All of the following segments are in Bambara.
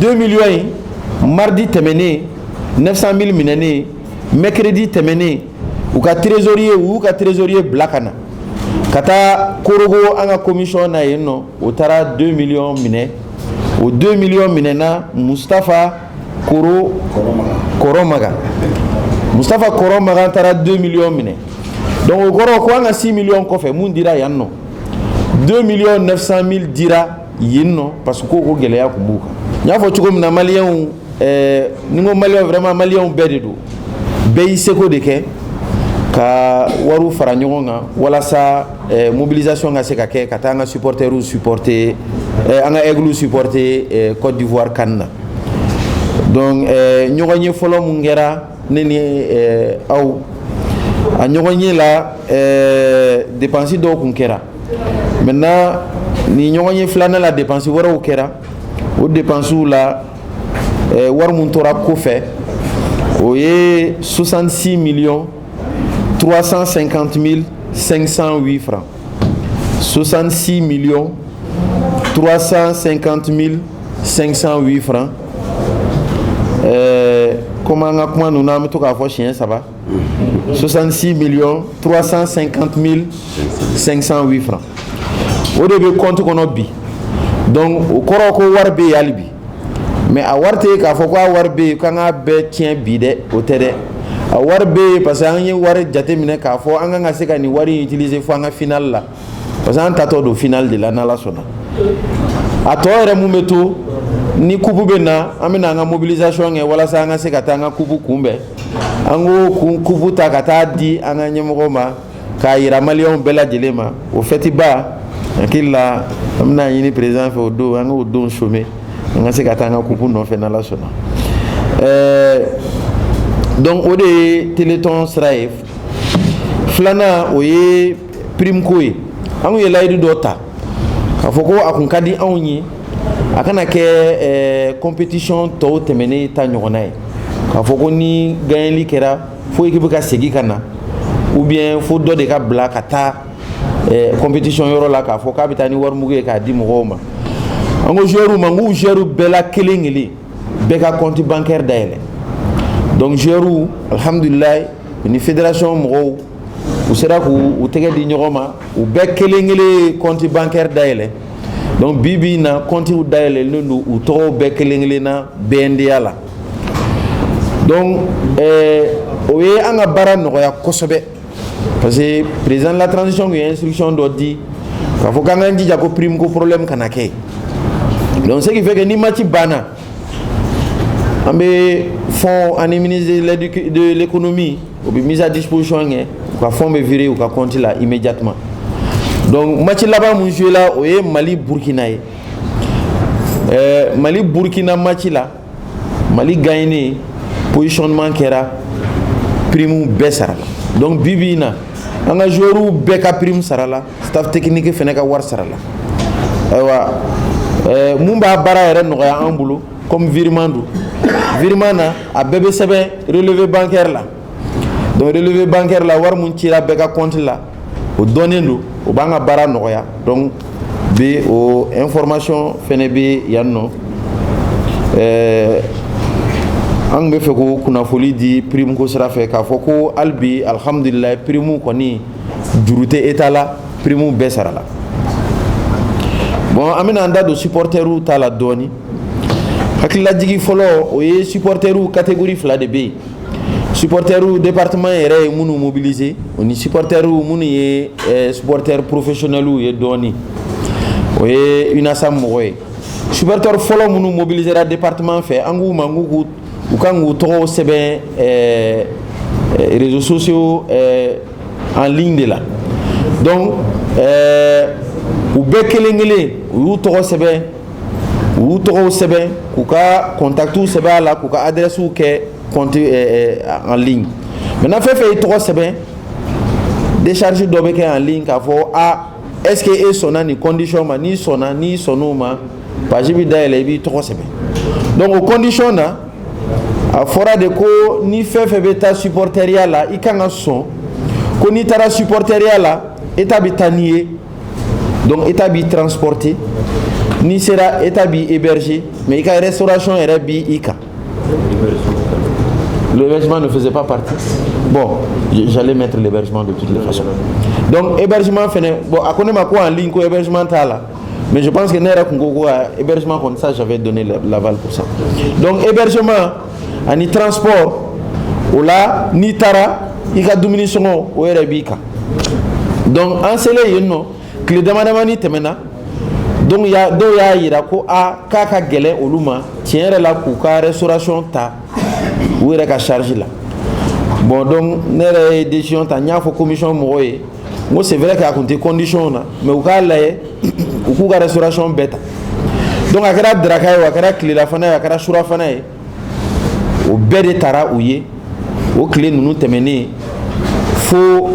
2 millions in, mardi tɛmɛnen 900 000 minɛnen, mercredi tɛmɛnen u ka trésorier, u y'u ka trésorier bila ka na ka taa Korogo, an ka commission na yen nɔ. O taara 2 millions minɛ. O 2 millions minɛna Mustapha Koro Kɔrɔmaga. Mustapha Kɔrɔmaga taara 2 millions minɛ. Donc o kɔrɔ ko an ka 6 millions kɔfɛ, mun dira yan nɔ? 2 millions 900 mille dira yen nɔ, parce que ko gɛlɛya tun b'u kan. N y'a fɔ cogo min na, maliyɛnw, ni n ko maliyɛnw, vraiment maliyɛnw bɛɛ de don. Bɛɛ y'i seko de kɛ ka wariw fara ɲɔgɔn kan walasa mobilisation ka se ka kɛ ka taa an ka supporters supporter, an ka Aigles supporter Côte d'Ivoire CAN na. Donc ɲɔgɔn ye fɔlɔ mun kɛra ne ni aw, a ɲɔgɔn ye la, dépense dɔw kun kɛra. Maintenant, ni ɲɔgɔn ye filanan la, dépense wɛrɛw kɛra. O dépenses la, wari mun tora kɔfɛ, o ye 66 millions 350 508 francs. 66 millions 350 508 francs. Comme an ka kuma ninnu, an bɛ to k'a fɔ siɲɛ saba, 66 millions 350 508 francs, o de bɛ compte kɔnɔ bi. Donc o kɔrɔ ko wari bɛ yen hali bi. Mais a wari tɛ k'a fɔ ko a wari bɛ yen k'an k'a bɛɛ tiɲɛ bi dɛ, o tɛ dɛ. A wari bɛ yen parce que an ye wari jateminɛ k'a fɔ an kan ka se ka nin wari in utiliser fo an ka finale la, parce que an tatɔ don finale de la n'Ala sɔnna. A tɔ yɛrɛ mun bɛ to, ni coupe bɛ na, an bɛ na an ka mobilisation kɛ walasa an ka se ka taa an ka coupe kunbɛn. An k'o coupe ta ka taa di an ka ɲɛmɔgɔ ma k'a yira maliyɛnw bɛɛ lajɛlen ma. O fête ba, hakili la, an bɛna ɲini président fɛ o don, an k'o don chômer, an ka se ka taa an ka coupe nɔfɛ n'Ala sɔnna. Donc o de ye Téléthon sira ye. Filanan, o ye prime ko ye. An kun ye layidu dɔ ta k'a fɔ ko a kun ka di anw ye, a kana kɛ compétition tɔw tɛmɛnen ta ɲɔgɔnna ye, k'a fɔ ko ni gagneli kɛra, fo équipe ka segin ka na, ou bien fo dɔ de ka bila ka taa compétition yɔrɔ la k'a fɔ k'a bɛ taa ni warimugu ye k'a di mɔgɔw ma. An ko joueurs ma, n k'u joueurs bɛɛ la kelen kelen bɛɛ ka compte bancaire dayɛlɛ. Donc joueurs, alhamdulilayi, ni fédération mɔgɔw, u sera k'u u tɛgɛ di ɲɔgɔn ma, u bɛɛ kelen kelen ye compte bancaire dayɛlɛ. Donc bi bi in na, compte dayɛlɛlen don u tɔgɔw bɛɛ kelen kelen na BNDA la. Donc o ye an ka baara nɔgɔya kosɛbɛ, parce que président de la transition tun ye instruction dɔ di k'a fɔ k'an k'an jija ko prime ko problème kana kɛ. Donc ce qui fait que ni match banna, an bɛ fonds ani ministre de l'économie, o bɛ mise à disposition kɛ, u ka fonds bɛ virer u ka compte la immédiatement. Donc match laban mun joué la, o ye Mali Burkina ye. Mali Burkina match la, Mali gagné, positionnement kɛra, prime bɛɛ sara la. Donc bi bi in na, an ka joueurs bɛɛ ka prime sara la, staff technique fɛnɛ ka wari sara la. Ayiwa, mun b'a baara yɛrɛ nɔgɔya an bolo, comme virement don, virement na, a bɛɛ bɛ sɛbɛn relevé bancaire la. Donc relevé bancaire la, wari mun cira bɛɛ ka compte la, o dɔnnen don, o b'an ka baara nɔgɔya. Donc bi, o information fɛnɛ bɛ yan nɔ. An tun bɛ fɛ ko kunnafoni di prime ko sira fɛ, k'a fɔ ko hali bi, alhamdulilayi, prime kɔni juru tɛ état la, prime bɛɛ sara la. Bon, an bɛna an da don supporteriw ta la dɔɔni. Hakililajigi fɔlɔ, o ye supporteriw catégorie fila de bɛ yen: supporteriw département yɛrɛ ye minnu mobiliser, o ni supporteriw minnu ye supporter professionnels ye dɔɔni, o ye UNASAM mɔgɔ ye. Supporter fɔlɔ minnu mobilisera département fɛ, an k'u ma k'u u kan k'u tɔgɔw sɛbɛn réseaux sociaux en ligne de la. Donc u bɛɛ kelen kelen, u y'u tɔgɔ sɛbɛn, u y'u tɔgɔw sɛbɛn, k'u ka contacts sɛbɛn a la, k'u ka adresses kɛ compte en ligne. Maintenant, fɛn fɛn y'i tɔgɔ sɛbɛn, décharge dɔ bɛ kɛ en ligne k'a fɔ a est ce que e sɔnna nin condition ma? N'i sɔnna, n'i sɔnn'o ma, page bɛ dayɛlɛ, i b'i tɔgɔ sɛbɛn. Donc o condition na, a fɔra de ko ni fɛn fɛn bɛ taa supporteriya la, i kan ka sɔn ko n'i taara supporteriya la, état bɛ taa n'i ye. Donc état b'i transporter. N'i sera, État b'i héberger, mais i ka restauration yɛrɛ b'i kan. L'hébergement ne faisait pas partie. Bon, j'allais mettre l'hébergement de toutes les façons. Donc hébergement fɛnɛ, bon, a ko ne ma ko en ligne ko hébergement t'a la, mais je pense que ne yɛrɛ kun ko ko hébergement kɔni, ça, j'avais donné l'aval pour ça. Donc hébergement ani transport, o la n'i taara, i ka dumuni sɔngɔ, o yɛrɛ b'i kan. Donc an selen yen nɔ, tile dama damani tɛmɛna. Donc ya dɔw y'a yira ko a k'a ka gɛlɛn olu ma tiɲɛ yɛrɛ la k'u ka restauration ta u yɛrɛ ka charge la. Bon, donc ne yɛrɛ ye décision ta, n y'a fɔ commission mɔgɔw ye n ko c'est vrai que a kun tɛ condition na, mais u k'a lajɛ u k'u ka restauration bɛɛ ta. Donc a kɛra daraka ye o, a kɛra tilelafana ye, a kɛra surafana ye, o bɛɛ de taara u ye. O tile ninnu tɛmɛnen fo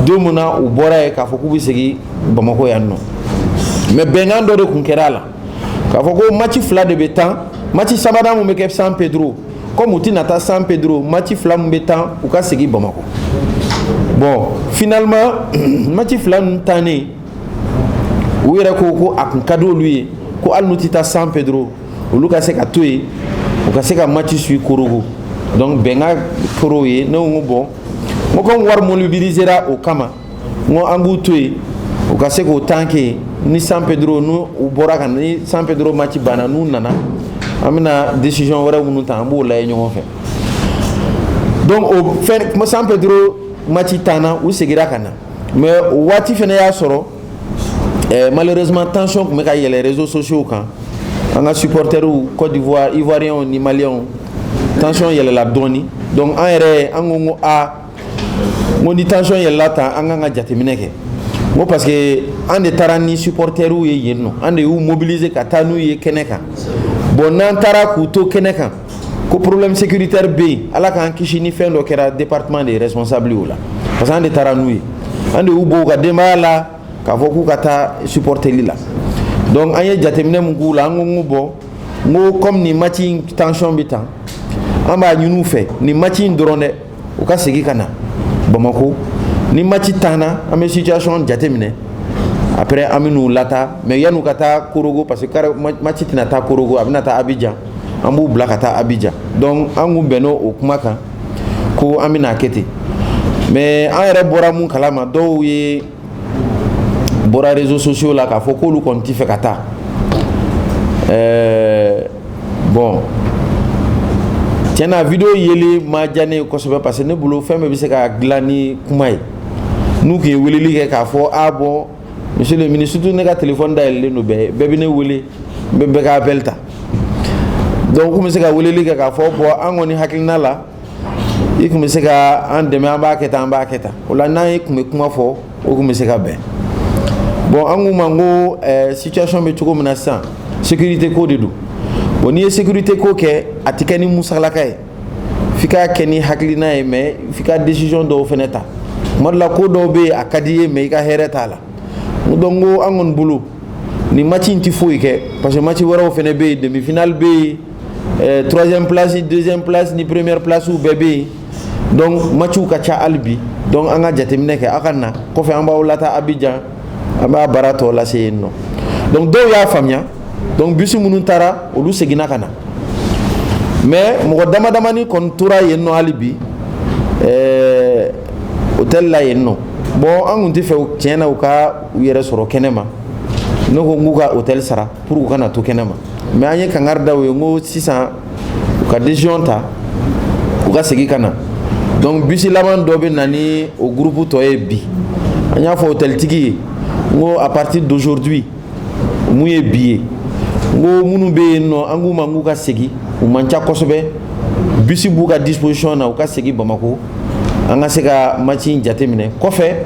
don min na u bɔra yen k'a fɔ k'u bɛ segin Bamakɔ yan nɔ. Mais bɛnkan dɔ de tun kɛra a la k'a fɔ ko match fila de bɛ tan, match sabanan mun bɛ kɛ San Pedro, comme u tɛna taa San Pedro, match fila mun bɛ tan, u ka segin Bamakɔ. Bon, finalement match fila ninnu tannen, u yɛrɛ ko ko a kun ka di olu ye ko hali n'u tɛ taa San Pedro, olu ka se ka to yen, u ka se ka match suivre Korogo. Donc bɛnkan kɛr'o ye. Ne ko n ko bon, n ko comme wari mobilisera o kama, n ko an k'u to yen, u ka se k'o temps kɛ yen. Ni San Pedro n'u u bɔra ka na, ni San Pedro match banna, n'u nana, an bɛna décision wɛrɛ minnu ta, an b'o lajɛ ɲɔgɔn fɛ. Donc o fɛn San Pedro match tanna, u seginna ka na, mais o waati fɛnɛ y'a sɔrɔ malheureusement tension tun bɛ ka yɛlɛ réseaux sociaux kan. An ka supporters Côte d'Ivoire, Ivoiriens ni Maliens, tension yɛlɛla dɔɔni. Donc an yɛrɛ an ko ko aa, n ko ni tension yɛlɛla tan, an kan ka jateminɛ kɛ. N ko parce que an de taara ni supporters ye yen nɔ, an de y'u mobiliser ka taa n'u ye kɛnɛ kan. Bon, n'an taara k'u to kɛnɛ kan ko problème sécuritaire bɛ yen, Ala k'an kisi ni fɛn dɔ kɛra, département de ye responsable o la, parce que an de taara n'u ye, an de y'u bɔ u ka denbaya la k'a fɔ k'u ka taa supporterli la. Donc an ye jateminɛ mun k'u la, an ko n ko bon, n ko comme nin match in tension bɛ tan, an b'a ɲini u fɛ nin match in dɔrɔn dɛ, u ka segin ka na Bamako. Ni match tanna, an bɛ situation jateminɛ, après an bɛ n'u lata. Mais yan'u ka taa Korogo, parce que match tɛna taa Korogo, a bɛna taa Abidjan, an b'u bila ka taa Abidjan. Donc an kun bɛnn'o o kuma kan ko an bɛna kɛ ten. Mais an yɛrɛ bɔra mun kalama, dɔw ye bɔra réseaux sociaux la k'a fɔ k'olu kɔni tɛ fɛ ka taa. Bon, tiɲɛna, vidéo yeli ma diya ne ye kosɛbɛ, parce que ne bolo fɛn bɛɛ bɛ se ka dilan ni kuma ye. N'u tun ye weleli kɛ k'a fɔ ah bon, monsieur le ministre, surtout ne ka téléphone dayɛlɛlen don, bɛɛ bɛɛ bɛ ne wele, n bɛ bɛɛ ka appel ta. Donc u tun bɛ se ka weleli kɛ k'a fɔ bon, an kɔni hakilina la, i tun bɛ se ka an dɛmɛ, an b'a kɛ tan, an b'a kɛ tan. O la n'an ye tun bɛ kuma fɔ, o tun bɛ se ka bɛn. Bon, an k'u ma n ko situation bɛ cogo min na sisan, sécurité ko de don. Bon, n'i ye sécurité ko kɛ, a tɛ kɛ ni musalaka ye, f'i k'a kɛ ni hakilina ye, mais f'i ka décision dɔw fɛnɛ ta. Tuma dɔ la, ko dɔw bɛ yen, a ka di i ye, mais i ka hɛrɛ t'a la. Donc n ko an kɔni bolo nin match in tɛ foyi kɛ, parce que match wɛrɛw fɛnɛ bɛ yen, demi finale bɛ yen, troisième place, deuxième place ni première place bɛɛ bɛ yen. Donc matchw ka ca hali bi. Donc an ka jateminɛ kɛ, aw ka na kɔfɛ, an b'aw lata Abidjan, an b'a baara tɔ lase yen nɔ. Donc dɔw y'a faamuya. Donc bus minnu taara, olu seginna ka na, mais mɔgɔ dama damani kɔni tora yen nɔ hali bi hôtel la yen nɔ. Bon, an kun tɛ fɛ tiɲɛ na u ka u yɛrɛ sɔrɔ kɛnɛ ma. Ne ko n k'u ka hôtel sara pour u kana to kɛnɛ ma, mais an ye kangari da u ye, n ko sisan u ka décision ta, u ka segin ka na. Donc bus laban dɔ bɛ na ni o groupe tɔ ye bi. An y'a fɔ hôtel tigi ye, n ko à partir d'aujourd'hui, mun ye bi ye, n ko minnu bɛ yen nɔ, an k'u ma n k'u ka segin, u man ca kosɛbɛ, bus b'u ka disposition na, u ka segin Bamako, an ka se ka match in jateminɛ. Kɔfɛ,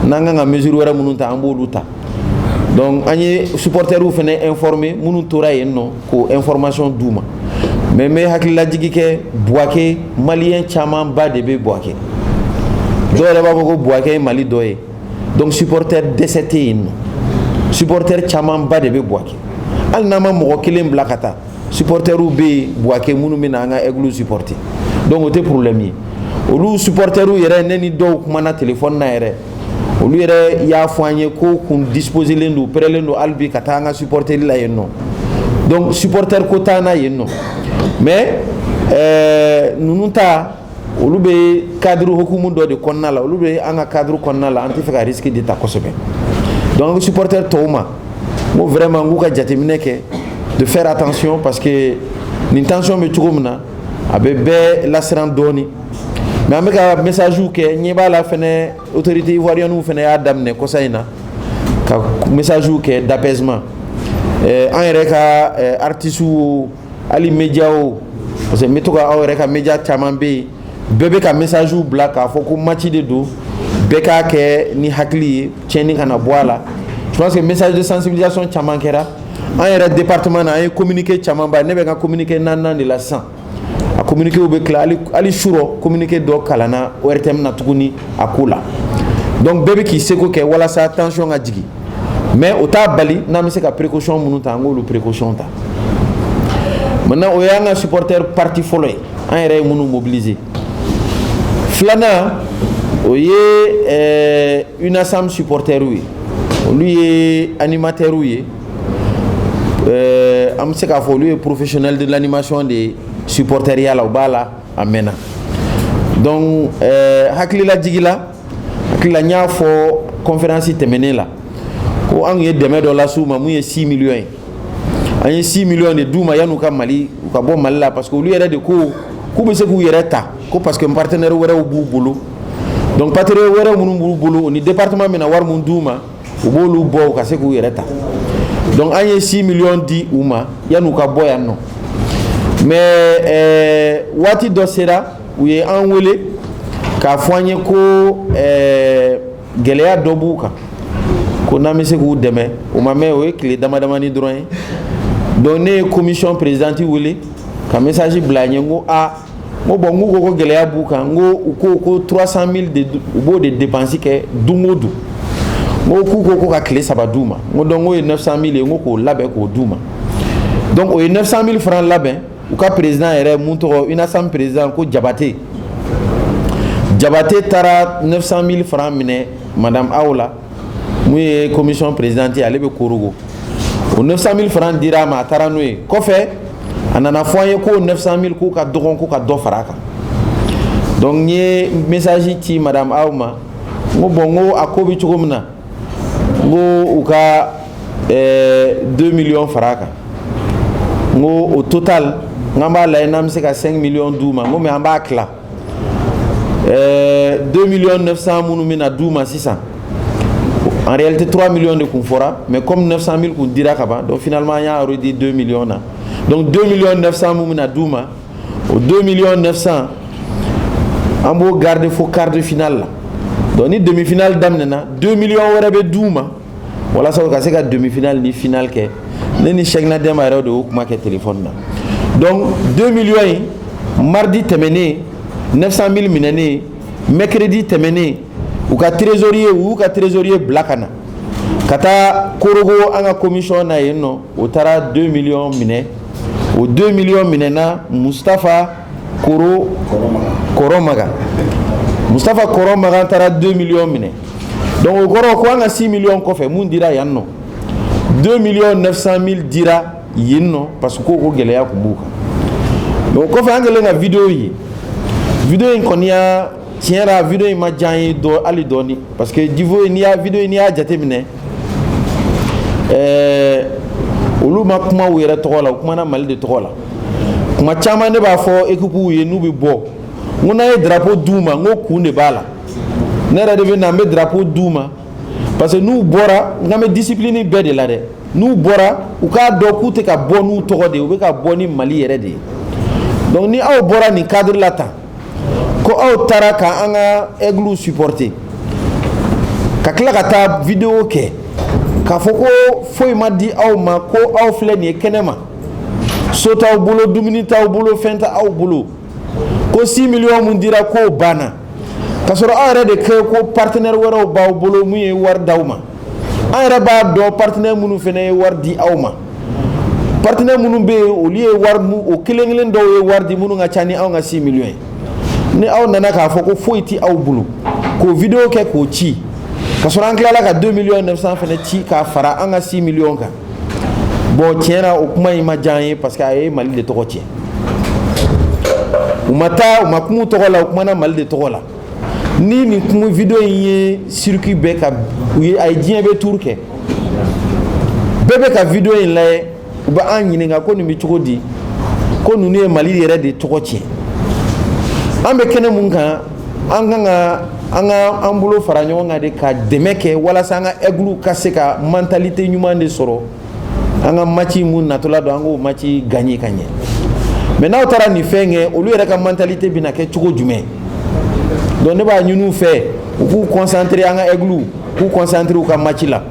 n'an kan ka mesure wɛrɛ minnu ta, an b'olu ta. Donc an ye supporters fana informer minnu tora yen nɔ, k'o information d'u ma. Mais n bɛ hakililajigi kɛ, Buwake Malien camanba de bɛ Buwake, dɔw yɛrɛ b'a fɔ ko Buwake ye Mali dɔ ye. Donc supporter dɛsɛ tɛ yen nɔ, supporter camanba de bɛ Buwake. Hali n'an ma mɔgɔ kelen bila ka taa, supporters bɛ yen Buwake minnu bɛ na an ka Aigle supporter. Donc o tɛ problème ye. Olu supporters yɛrɛ, ne ni dɔw kumana téléphone na yɛrɛ, Olu yɛrɛ y'a fɔ an ye ko kun disposelen don, prêtlen don hali bi ka taa an ka supporteri la yen nɔ. Donc supporter ko t'an na yen nɔ, mais ninnu ta, olu bɛ cadre hukumu dɔ de kɔnɔna la, olu bɛ an ka cadre kɔnɔna la, an tɛ fɛ ka risque de ta kosɛbɛ. Donc supporter tɔw ma, n ko vraiment n k'u ka jateminɛ kɛ, de faire attention, parce que nin tension bɛ cogo min na, a bɛ bɛɛ lasiran dɔɔni. Mais an bɛ ka message kɛ, ɲɛ b'a la fɛnɛ, autorité ivoirienne fɛnɛ y'a daminɛ kɔsa in na ka message kɛ d'apaisement. An yɛrɛ ka artistes o, hali média o, parce que n bɛ to ka aw yɛrɛ ka média caman bɛ yen, bɛɛ bɛ ka message bila k'a fɔ ko match de don, bɛɛ k'a kɛ ni hakili ye, tiɲɛni kana bɔ a la. Je pense que message de sensibilisation caman kɛra. An yɛrɛ département na, an ye communiqué caman ba, ne bɛ n ka communiqué naaninan de la sisan. A communiqué bɛ tila, hali surɔ communiqué dɔ kalanna ORTM na tuguni a ko la. Donc bɛɛ bɛ k'i seko kɛ walasa tension ka jigin, mais o t'a bali n'an bɛ se ka précaution minnu ta, an k'olu précaution ta. Maintenant, o y'an ka supporter partie fɔlɔ ye, an yɛrɛ ye minnu mobiliser. Filanan, o ye UNASAM supporters ye, olu ye animateurs ye, an bɛ se k'a fɔ olu ye professionnel de l'animation de supporteriya la, u b'a la a mɛnna. Donc hakililajigi la, hakili la, n y'a fɔ conférence tɛmɛnen la ko an ye dɛmɛ dɔ las'u ma mun ye 6 millions ye. An ye 6 millions de d'u ma yan'u ka Mali, u ka bɔ Mali la, parce que olu yɛrɛ de ko k'u bɛ se k'u yɛrɛ ta, ko parce que partenaire wɛrɛw b'u bolo. Donc partenaire wɛrɛ minnu b'u bolo, o ni département bɛna wari mun d'u ma, u b'olu bɔ u ka se k'u yɛrɛ ta. Donc an ye 6 millions di u ma yan'u ka bɔ yan nɔ. Mais waati dɔ sera, u ye an wele k'a fɔ an ye ko gɛlɛya dɔ b'u kan, ko n'an bɛ se k'u dɛmɛ. O ma mɛn, o ye tile dama damani dɔrɔn ye. Donc ne ye commission présidente wele ka message bila a ɲɛ, n ko a, n ko bon, n k'u ko gɛlɛya b'u kan, n ko u ko ko 300 000 de, u b'o de dépense kɛ don o don. N ko k'u ko ka tile 3 d'u ma. N ko donc n k'o ye 900 000 ye, n ko k'o labɛn k'o d'u ma. Donc o ye 900 000 francs labɛn. U ka président yɛrɛ, mun tɔgɔ, UNASAM président, ko Jabate, Jabate taara 900 000 francs minɛ madame Aw la, mun ye commission présidente ye, ale bɛ Korogo. O 900 000 francs dira a ma, a taara n'o ye. Kɔfɛ, a nana fɔ an ye ko 900 000 k'u ka dɔgɔn, ko ka dɔ fara a kan. Donc n ye message ci madame Aw ma, n ko bon, n ko a ko bɛ cogo min na, n ko u ka 2 millions fara a kan. N ko au total, n k'an b'a lajɛ n'an bɛ se ka 5 millions d'u ma. N ko mais an b'a tila, 2 millions 900 minnu bɛna d'u ma sisan, en réalité 3 millions de kun fɔra, mais comme 900 000 kun dira ka ban, donc finalement an y'a réduit 2 millions na. Donc 2 millions 900 mun bɛna d'u ma, o 2 millions 900, an b'o garder fo quart de finale la. Donc ni demi finale daminɛna, 2 millions wɛrɛ bɛ d'u ma walasa u ka se ka demi finale ni finale kɛ. Ne ni Cheickna Demba yɛrɛ de y'o kuma kɛ téléphone na. Donc 2 millions in, mardi tɛmɛnen 900 000 minɛnen, mercredi tɛmɛnen, u ka trésorier, u y'u ka trésorier bila ka na ka taa Korogo, an ka commission na yen nɔ, o taara 2 millions minɛ. O 2 millions minɛna Mustapha Koro Kɔrɔmaga, Mustapha Kɔrɔmaga taara 2 millions minɛ. Donc o kɔrɔ ko an ka 6 millions kɔfɛ mun dira yan nɔ, 2 millions 900 mille dira yen nɔ, parce que ko gɛlɛya tun b'u kan. Donc o kɔfɛ, an kɛlen ka vidéo ye, vidéo in kɔni y'a tiɲɛ la, vidéo in ma diya an ye dɔ hali dɔɔni, parce que vidéo, n'i y'a vidéo, n'i y'a jateminɛ, olu ma kuma u yɛrɛ tɔgɔ la, u kumana Mali de tɔgɔ la. Kuma caman ne b'a fɔ équipe ye n'u bɛ bɔ, n ko n'an ye drapeau d'u ma, n ko kun de b'a la. Ne yɛrɛ de bɛ na, n bɛ drapeau d'u ma, parce que n'u bɔra, n k'an bɛ discipline bɛɛ de la dɛ, n'u bɔra, u k'a dɔn k'u tɛ ka bɔ n'u tɔgɔ de ye, u bɛ ka bɔ ni Mali yɛrɛ de ye. Donc ni aw bɔra nin cadre la tan, ko aw taara ka an ka Aigles supporter, ka tila ka taa vidéo kɛ k'a fɔ ko foyi ma di aw ma, ko aw filɛ nin ye kɛnɛ ma, so t'aw bolo, dumuni t'aw bolo, fɛn t'aw bolo, ko 6 millions mun dira k'o banna, k'a sɔrɔ aw yɛrɛ de kɛ ko partenaire wɛrɛw b'aw bolo mun ye wari d'aw ma. An yɛrɛ b'a dɔn partenaire minnu fana ye wari di aw ma, partenaire minnu bɛ yen, olu ye wari o kelen kelen dɔw ye wari di minnu ka ca ni anw ka 6 millions ye. Ni aw nana k'a fɔ ko foyi ti aw bolo, k'o vidéo kɛ k'o ci. Ka sɔrɔ an tilala ka 2 millions 900 fana ci k'a fara an ka 6 millions kan. Bon, tiɲɛ na, o kuma in ma diya an ye, parce que a ye Mali de tɔgɔ tiɲɛ. U ma taa, u ma kuma u tɔgɔ la, u kumana Mali de tɔgɔ la. Ni nin kuma vidéo in ye circuit bɛɛ ka u ye, a ye diɲɛ bɛɛ tour kɛ, bɛɛ bɛ ka vidéo in lajɛ, u bɛ an ɲininka ko nin bɛ cogo di, ko ninnu ye Mali yɛrɛ de tɔgɔ tiɲɛ. An bɛ kɛnɛ mun kan, an kan ka an ka an bolo fara ɲɔgɔn kan de ka dɛmɛ kɛ walasa an ka Aigles ka se ka mentalité ɲuman de sɔrɔ, an ka match mun natɔla don, an k'o match gagner ka ɲɛ. Mais n'aw taara nin fɛn kɛ, olu yɛrɛ ka mentalité bɛna kɛ cogo jumɛn? Donc ne b'a ɲini u fɛ, u k'u concentrer, an ka Aigles k'u concentrer u ka match la,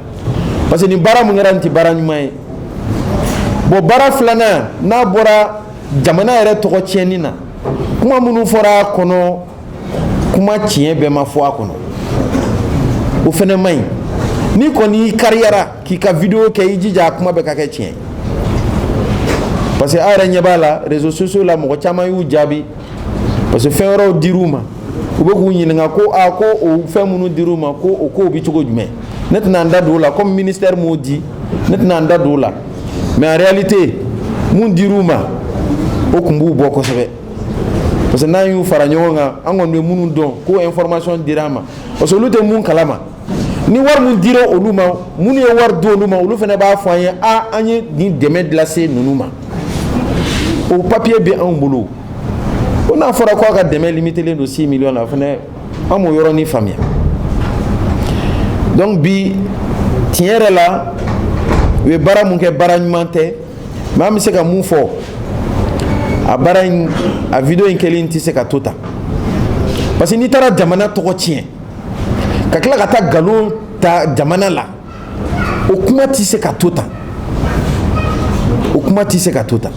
parce que nin baara mun kɛra, nin tɛ baara ɲuman ye. Bon, baara filanan, n'a bɔra jamana yɛrɛ tɔgɔ tiɲɛni na, kuma minnu fɔra a kɔnɔ, kuma tiɲɛ bɛɛ ma fɔ a kɔnɔ, o fɛnɛ man ɲi. N'i kɔni y'i kariyara k'i ka vidéo kɛ, i jija a kuma bɛɛ ka kɛ tiɲɛ ye, parce que aw yɛrɛ ɲɛ b'a la, réseaux sociaux la, mɔgɔ caman y'u jaabi, parce que fɛn wɛrɛw dir'u ma, u bɛ k'u ɲininka ko a ko o fɛn minnu dir'u ma, ko o kow bɛ cogo jumɛn. Ne tɛna n da don o la, comme ministère m'o di, ne tɛna n da don o la. Mais en réalité, mun dir'u ma, o kun b'u bɔ kosɛbɛ, parce que n'an y'u fara ɲɔgɔn kan, an kɔni bɛ minnu dɔn ko information dira an ma, parce que olu tɛ mun kalama. Ni wari mun dira olu ma, minnu ye wari di olu ma, olu fana b'a fɔ an ye: a an ye nin dɛmɛ lase ninnu ma, o papier bɛ anw bolo. O n'a fɔra ko a ka dɛmɛ limité don 6 millions la, o fana, an m'o yɔrɔnin faamuya. Donc bi, tiɲɛ yɛrɛ la, u ye baara mun kɛ, baara ɲuman tɛ. Mais an bɛ se ka mun fɔ? A baara in, a vidéo in kɛlen tɛ se ka to tan, parce que n'i taara jamana tɔgɔ tiɲɛ, ka tila ka taa nkalon ta jamana la, o kuma tɛ se ka to tan, o kuma tɛ se ka to tan.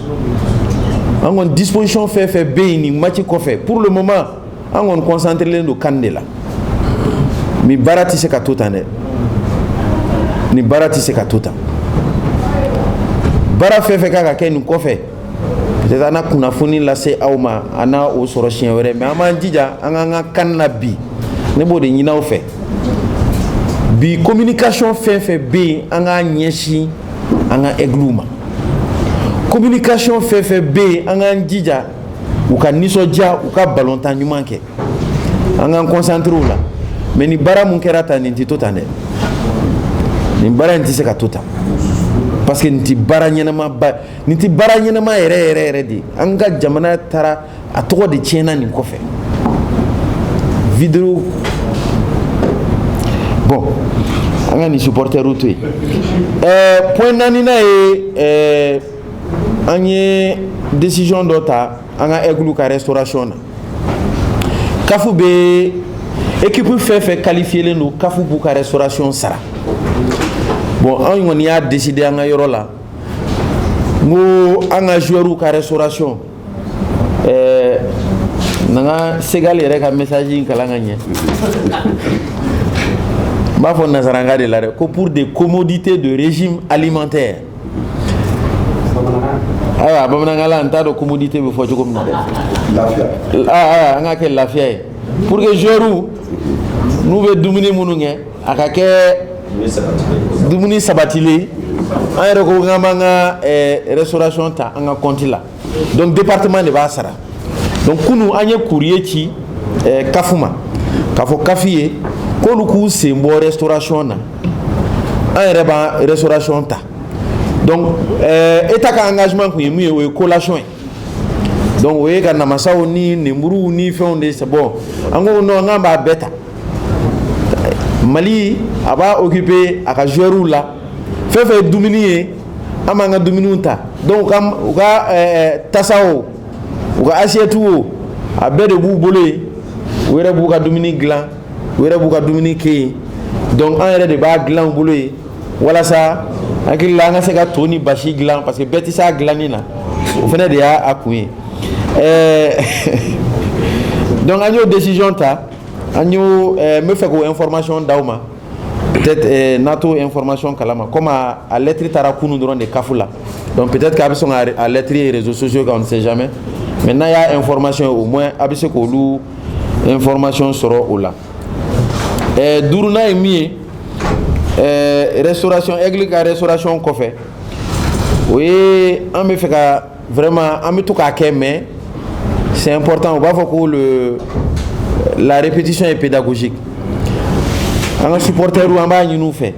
An kɔni, disposition fɛn fɛn bɛ yen nin match kɔfɛ, pour le moment, an kɔni concentré len don CAN de la. Nin baara tɛ se ka to tan dɛ, nin baara tɛ se ka to tan. Baara fɛn fɛn kan ka kɛ nin kɔfɛ, peut-être an na kunnafoni lase aw ma, an n'a o sɔrɔ siɲɛ wɛrɛ. Mais an b'an jija an k'an ka CAN na bi. Ne b'o de ɲini aw fɛ bi, communication fɛn fɛn bɛ yen, an k'a ɲɛsin an ka Aigles ma. Communication fɛn fɛn bɛ yen, an k'an jija u ka nisɔndiya, u ka balontan ɲuman kɛ, an k'an concentré o la. Mais nin baara mun kɛra tan, nin tɛ to tan dɛ, nin baara in tɛ se ka to tan, parce que nin tɛ baara ɲɛnama ba, nin tɛ baara ɲɛnama yɛrɛ yɛrɛ yɛrɛ de. An ka jamana taara, a tɔgɔ de tiɲɛna nin kɔfɛ vidéo. Bon, an ka nin supporterw to yen. Point naaninan ye, an ye décision dɔ ta an ka Aigle ka restauration na. CAF bɛ équipe fɛn fɛn qualifié len don, CAF b'u ka restauration sara. Bon, an kɔni y'a décider an ka yɔrɔ la, n ko an ka joueurs ka restauration, na ka Segal yɛrɛ ka message in kalan ka ɲɛ, n b'a fɔ nazarankan de la dɛ, ko pour des commodités de régime alimentaire. Ayiwa, bamanankan la, n t'a dɔn commodité bɛ fɔ cogo min na dɛ. Lafiya. Ah, an ka kɛ lafiya ye, pour que joueurs n'u bɛ dumuni minnu kɛ, a ka kɛ dumuni sabatilen. An yɛrɛ ko k'an b'an ka restauration ta an ka compte la, donc département de b'a sara. Donc kunu, an ye courrier ci CAF ma, k'a fɔ CAF ye k'olu k'u sen bɔ restauration na, an yɛrɛ b'an restauration ta. Donc état ka engagement kun ye mun ye? O ye collation ye. Donc o ye ka namasaw ni nemuruw ni fɛnw de. Bon, an ko non, k'an b'a bɛɛ ta. Mali a b'a occuper a ka joueurs la, fɛn fɛn ye dumuni ye, an b'an ka dumuniw ta. Donc u ka tasa o, u ka assiette o, a bɛɛ de b'u bolo yen. U yɛrɛ b'u ka dumuni dilan, u yɛrɛ b'u ka dumuni kɛ yen. Donc an yɛrɛ de b'a dilan u bolo yen, walasa hakili la an ka se ka to ni basi dilan, parce que bɛɛ tɛ se a dilanni na. O fana de y'a a kun ye. Donc an y'o décision ta, an y'o n bɛ fɛ k'o information d'aw ma. Peut-être n'a t'o information kalama, comme a lettre taara kunun dɔrɔn de CAF la, donc peut-être k'a bɛ sɔn ka a lettre ye réseaux sociaux kan, on ne sait jamais. Mais n'a y'a information ye, au moins a bɛ se k'olu information sɔrɔ o la. Duurunan ye min ye, Restauration, Aigle ka restauration kɔfɛ, o ye an bɛ fɛ ka vraiment, an bɛ to k'a kɛ, mais c'est important. U b'a fɔ ko la répétition est pédagogique. An ka supporters, an b'a ɲini u fɛ,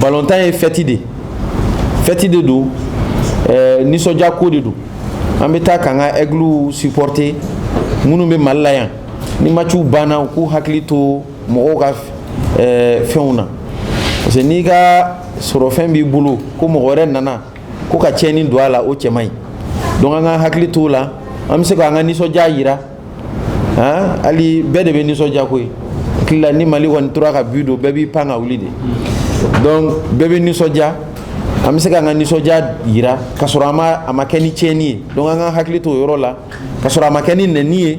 balontan ye fête de, fête de don, nisɔndiya ko de don. An bɛ taa k'an ka Aigles supporter minnu bɛ Mali la yan. Ni matchw banna, u k'u hakili to mɔgɔw ka fɛnw na, parce que n'i ka sɔrɔfɛn b'i bolo, ko mɔgɔ wɛrɛ nana ko ka tiɲɛni don a la, o cɛ man ɲi. Donc an ka hakili t'o la. An bɛ se k'an ka nisɔndiya yira han. Hali bɛɛ de bɛ nisɔndiya koyi. Hakili la, ni Mali kɔni tora ka but don, bɛɛ b'i pan ka wuli de. Donc bɛɛ bɛ nisɔndiya. An bɛ se k'an ka nisɔndiya yira ka sɔrɔ a ma kɛ ni tiɲɛni ye. Donc an ka hakili to o yɔrɔ la, ka sɔrɔ a ma kɛ ni nɛni ye,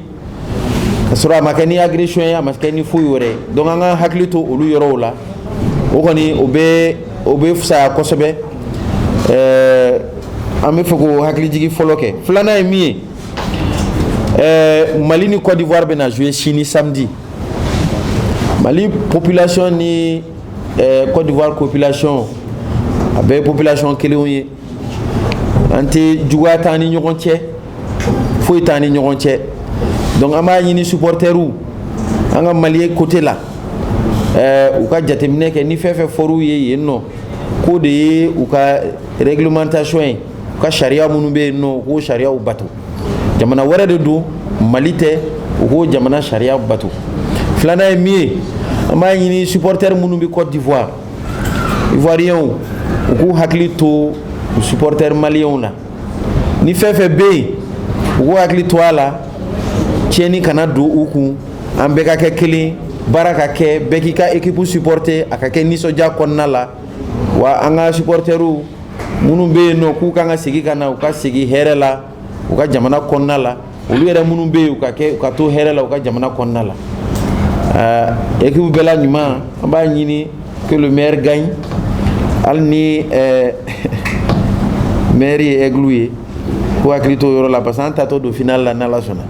ka sɔrɔ a ma kɛ ni agression ye, a ma kɛ ni foyi wɛrɛ ye. Donc an ka hakili to olu yɔrɔw la. O kɔni, o bɛ fisaya kosɛbɛ. An bɛ fɛ k'o hakilijigin fɔlɔ kɛ. Filanan ye min ye, Mali ni Côte d'Ivoire bɛna jouer sini samedi. Mali population ni Côte d'Ivoire population, a bɛɛ ye population kelenw ye. An tɛ juguya t'an ni ɲɔgɔn cɛ, foyi t'an ni ɲɔgɔn cɛ. Donc an b'a ɲini supporters, an ka Mali côté la, u ka jateminɛ kɛ ni fɛn fɛn fɔr'u ye yen nɔ, k'o de ye u ka réglementation ye, u ka sariya minnu bɛ yen nɔ, u k'o sariyaw bato. Jamana wɛrɛ de don, Mali tɛ, u k'o jamana sariya bato. Filanan ye min ye, an b'a ɲini supporter minnu bɛ Côte d'Ivoire, Ivoiriens, u k'u hakili to u supporter malienw na. Ni fɛn fɛn bɛ yen, u k'u hakili to a la, tiɲɛni kana don u kun. An bɛɛ ka kɛ kelen, baara ka kɛ, bɛɛ k'i ka équipe supporter, a ka kɛ nisɔndiya kɔnɔna la. Wa an ka supporters minnu bɛ yen nɔ, k'u kan ka segin ka na, u ka segin hɛrɛ la u ka jamana kɔnɔna la. Olu yɛrɛ minnu bɛ yen, u ka kɛ, u ka to hɛrɛ la u ka jamana kɔnɔna la. Équipe bɛɛ la ɲuman, an b'a ɲini que le meilleur gagne. Hali ni meilleur ye Aigle ye, k'u hakili to o yɔrɔ la, parce que an tatɔ don finale la, n'Ala sɔnna.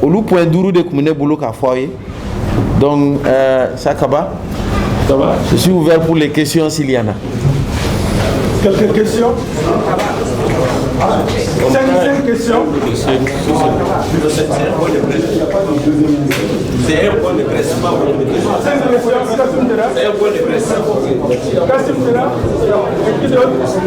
Olu point 5 de tun bɛ ne bolo k'a fɔ aw ye. Donc ça, Kaba. Ça va. Je suis ouvert pour les questions s'il y en a. Quelques questions? Cinq, cinq questions. C'est un point de presse. Cinq questions. Kassim Dera. C'est un point de presse. Kassim Dera. Et qui d'autre?